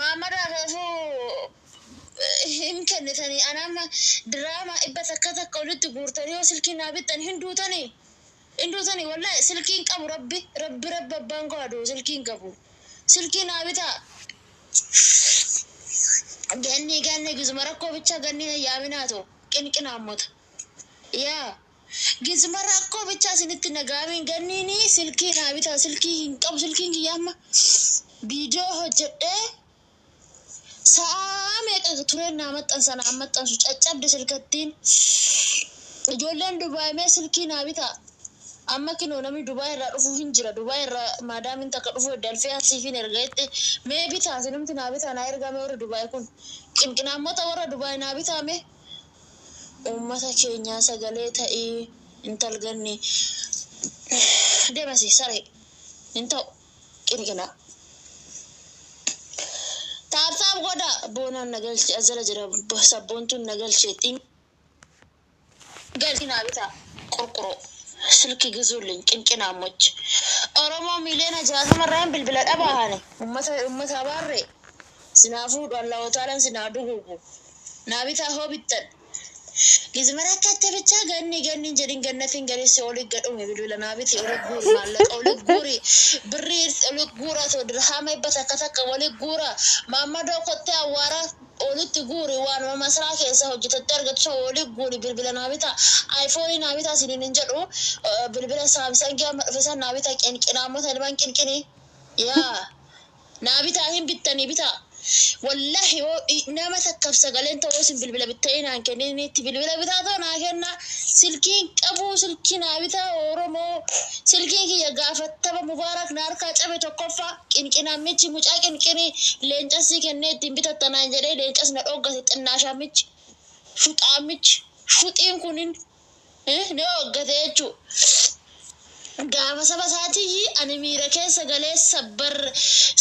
Maamada reefuu hin kennitanii anama diraamaa 100 takka walitti guurtanii yoo silkii naa bittan hin duutanii. Hin duutanii wallahi. Silkiin qabu, rabbi rabbi rabbi abbaan koo aduu silkiin qabu. Silkii naa bitaa. Ganni ganni gizuma rakkoo bicha ganni yaaminaatu qinqinaammota. Yaa gizuma rakkoo bicha isinitti nagaamiin ganniini silkii naa bitaa. Silkii hin qabu. Silkiin kiyya amma viidiyoo hojjedhee sa'aa meeqa tureen naa maxxansa naa maxxansu caccabde silkattiin. Ijoolleen Dubaay mee silkii naa bitaa. Amma kinoo namni Dubaay irraa dhufu hin jira. Dubaay irraa maadaamiin takka dhufu dalfee siifin erga jette. Mee bitaa, sinumti naa bitaa, naa ergaa. Mee warri Dubaay kun qinqinaammota, warra Dubaay naa bitaa mee. Uummata keenyaa sagalee ta'ii intal ganni deemasi saree hin ta'u qinqinaa. Tap tap godha. Boonaan na galche, as jala jira, sabboontuun na galche. Galchi naa bitaa qurquroo silki gizuulin qinqinaammoch. Oromoo miiliyoona 60 irraa hin bilbila dhabaa hani ummata ummata abaarree sinaa fuudhu Allahu taalan sinaa duguugu. Naa bitaa hoo bittan. Gizma rakkatte bichaa ganni ganni hin jedhin. Gannatiin galeessi oli gadhume bilbila naa biti. Oli guuri maallaqa, oli guuri birrii, oli guura too dirhaama 100 takka oli guura. Maammadoo kottee awwaara olitti guuri. Waanuma masaraa keessa hojjetatte argatu sana oli guuri, bilbila naa bitaa. iPhone naa bitaa isiniin hin jedhu, bilbila Samsungii amma dhufe san naa bitaa. Qinqinaamota ilmaan qinqinii yaa naa bitaa. Hin bittanii bitaa. Wallahi yoo nama takkaaf sagaleen ta'uu isin bilbila bittee naan kenninitti bilbila bitaa ta'u naa kenna. Silkiin qabuu, silkii naa bitaa Oromoo. Silkiin kiyya gaafatama Mubaarak na harkaa cabe. Tokkoffaa qinqinaammichi mucaa qinqinii leencasii kennee ittiin bitattanaan jedhee leencas na dhoggate. Xinnaashaammichi shuxaammichi shuxiin kunin ni hoggate jechuu. Gaafa saba isaatiyyi ani miira keessa galee sabbar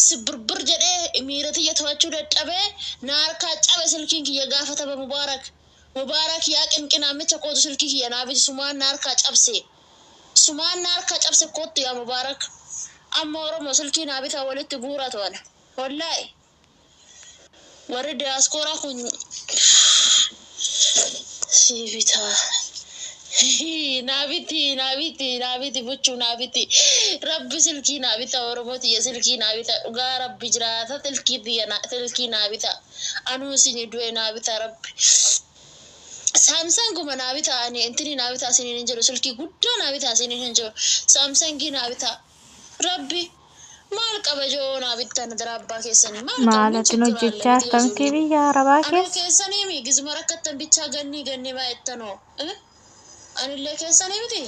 sibirbir jedhee miira tiyya to'achuu dadhabee na harkaa cabe silkiin kiyya gaafa tapha Mubaarak. Mubaarak yaa qinqinaammicha kootu, silkii kiyya naa biti. Sumaan na harkaa cabse. Sumaan na harkaa cabse, kootu yaa Mubaarak. Amma Oromoo silkii naa bitaa, walitti guuraa to'ana. Wallaahi warri diyaaskooraa kun si bitaa. Naa biti, naa biti, naa biti buchuu, naa biti. Rabbi silkii naa bita. Oromoo tiyya silkii naa bita. Dhugaa rabbi jiraata silkii tiyya silkii naa bita. Anuu isin du'e naa bita rabbi. Samsunguma naa bita. Ani intini naa bita isiniin hin jiru, silkii guddaa naa bita isiniin hin jiru, Samsungii naa bita. Rabbi maal qaba joo naa bittan dara abbaa keessanii maal qaba? Maal Min atin chiggir hojjechaa alle miti jirta miti ijoollee. biyya arabaa Anoo keessa? keessanii mi gizuma rakkattan bichaa gannii gannii maa jettanoo? Anillee keessanii miti.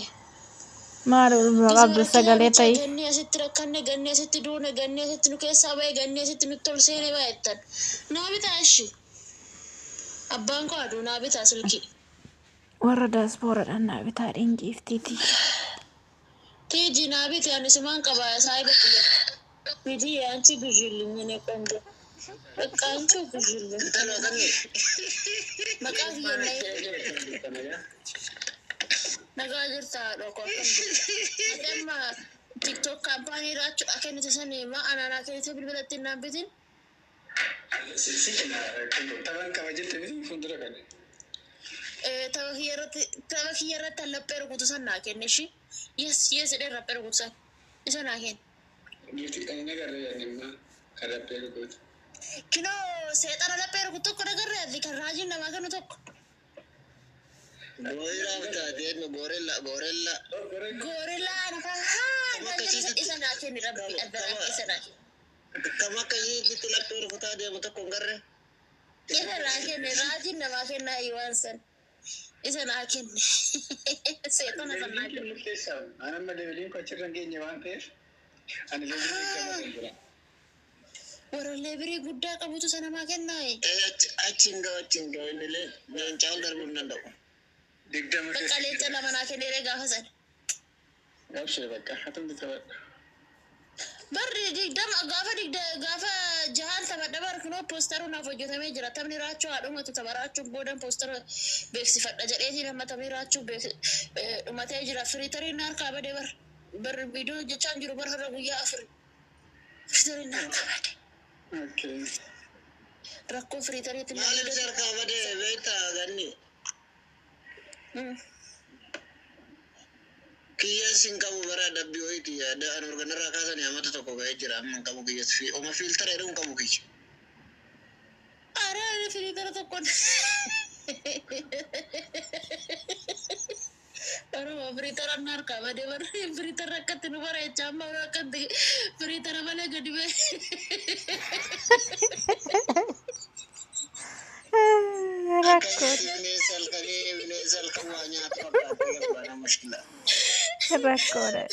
Maal oolmaa Gizuma qabdu rakkinaa sagalee bichaa ta'i. Gannii asitti rakkanne, gannii asitti duune, gannii asitti nu keessaa ba'e, gannii asitti nutti ol seene maa jettan? Naa bitaa ishi. Abbaan koo aduu naa bitaa silkii. Warra daaspooradhaan naa bitaa dhingiiftiiti. Tiiji naa biti, ani sumaan qaba saayiba kiyya. Miti አንቺ ግዢልኝ እኔ ቆንጆ፣ በቃ አንቺ ግዢልኝ። Maqaa kiyya nagaa jirta haadha koo, akkam jirta? Ati amma TikTok kaampaanii raachuudha kennite sani maa anaanaa kennite bilbila ittiin naan bitin? Taphan qaba jette miti fuuldura kana. Tapha kiyya irratti laphee rukutu san naa kenne ishi. Yes jedhee laphee rukutu san isa naa kenne. Nuti kan hin agarre yaadne kan laphee rukutu. Kinoo seexana laphee rukutu tokko nagarree ati kan raajiin namaa kennu tokko. Goorilaaf taatee gorilla gorilla. Goorillaa ana kan haa naan jedhu isa naa kenne rabbi addanaa isa naa kenne. Kam akka ishiitti laphee rukutaa deemu tokko hin garre. Isa naa kenne, raajiin namaa kennaa waan san. Isa naa kenne. Seexana san naa kenne. Murteessaa. Ani amma leveliin koo achirra hin geenye waan ta'eef ani levelii 20 kan jira. Warra levelii guddaa qabutu isa namaa kennaa. Achi hin ga'u, achi hin ga'u, inni illee leencaa ol darbuu hin danda'u. 20 Bakka keessa. Leenca lama naa kenneeree gaafa san. Qabshee bakka hatumti taphadha. Barri 20 gaafa gaafa jahaan taphadha bar kunoo poosteruu naaf hojjetamee jira. Taphni raachuu haa dhumatu, tapha raachuun boodan poostera beeksifadha jedheetiin amma taphni raachuu dhumatee jira. Firiitariin na harkaa bade bar. Bar viidiyoo hojjechaa hin jiru bar har'a guyyaa 4. Firiitariin na harkaa bade. Okay. Rakkoo firiitariitti na Maaliif mudate. sarkaa badee beektaa ganni? Kiyyees hin qabu bara dabbii wayiiti. An organarraa kaasanii amata tokko ga'ee jira. Amma hin qabu kiyyees. Oma fiiltara jedhu hin qabu kiyya. Ara ani firiitara tokko. Oromoo firiitara na harkaa badee bara firiitara akkatti nu bareechaa amma akkatti firiitara malee gadi ba'e. Rakkoodha. Bineensa halkanii bineensa halkan waa nyaatu fakkaata. Gabbaana mushkila. Rakkoodha.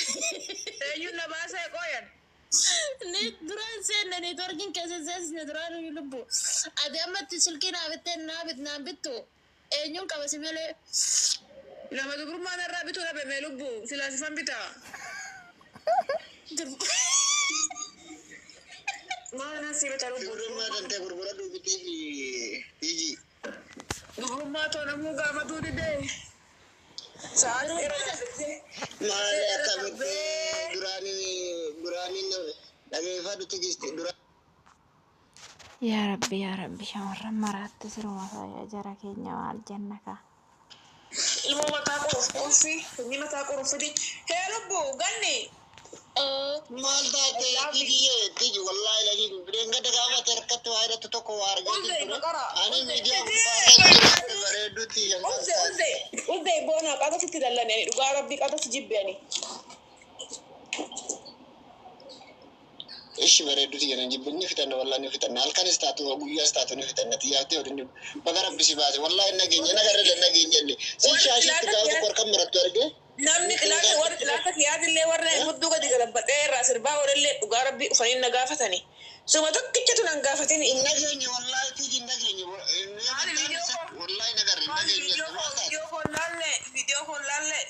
Eenyuun na baasee qooyan? Ni duraan seenne neetworkiin keessa seensine duraan lubbu. Ati ammatti silkii naa bittee naa bit naan bittu eenyuun qaba si malee. Nama dubrummaa narraa bituu dhabe mee lubbu silaasifan bitaa. Maal nan si bita lubbu? Dubrummaa tantee gurguradhu bitii fi iji. Dubrummaa too namuu gaafatuu didee. Sa'aatii irra darbee. Maali akkamitti duraanii duraanii dhageeffadhu tigisti duraan. Yaa Rabbi, yaa Rabbi, shamarran maraatti siruma faaya jara keenya maal jenna kaa. Ilmoo mataa qorofii, sanyii mataa qorofii. Hee lubbu ganni. Maal taate tigiyyee tigi wallaahi lagi bireen gada gaafate harkatti waa hidhattu tokko waa argaa Uze jirtu. maqara. Ani miidiyaa gubbaarra bareedduutti. Uze uze uze boona qaata sitti dallane ani dhugaa rabbii qaata si jibbe ani. Ishi bareedduutti jedhan jibbi ni fitanna wallaahi ni fitanna halkanis taatu guyyaas taatu ni fitanna xiyyaatee odin baga rabbi si baase wallaahi nageenya nagarra nageenya illee si shaashitti gaafa tokko harkan marattu argee. Namni xilaata warri xilaata kiyyaatillee warra hudduu gadi galabatee irraa sirbaa oolellee dhugaa rabbii dhufanii na gaafatani. Suma tokkichatu nan gaafatini. Hin nageenye wallaahi tigi hin nageenye wallaahi nagarra hin nageenye maal taate. Viidiyoo koon laalle viidiyoo koon laalle.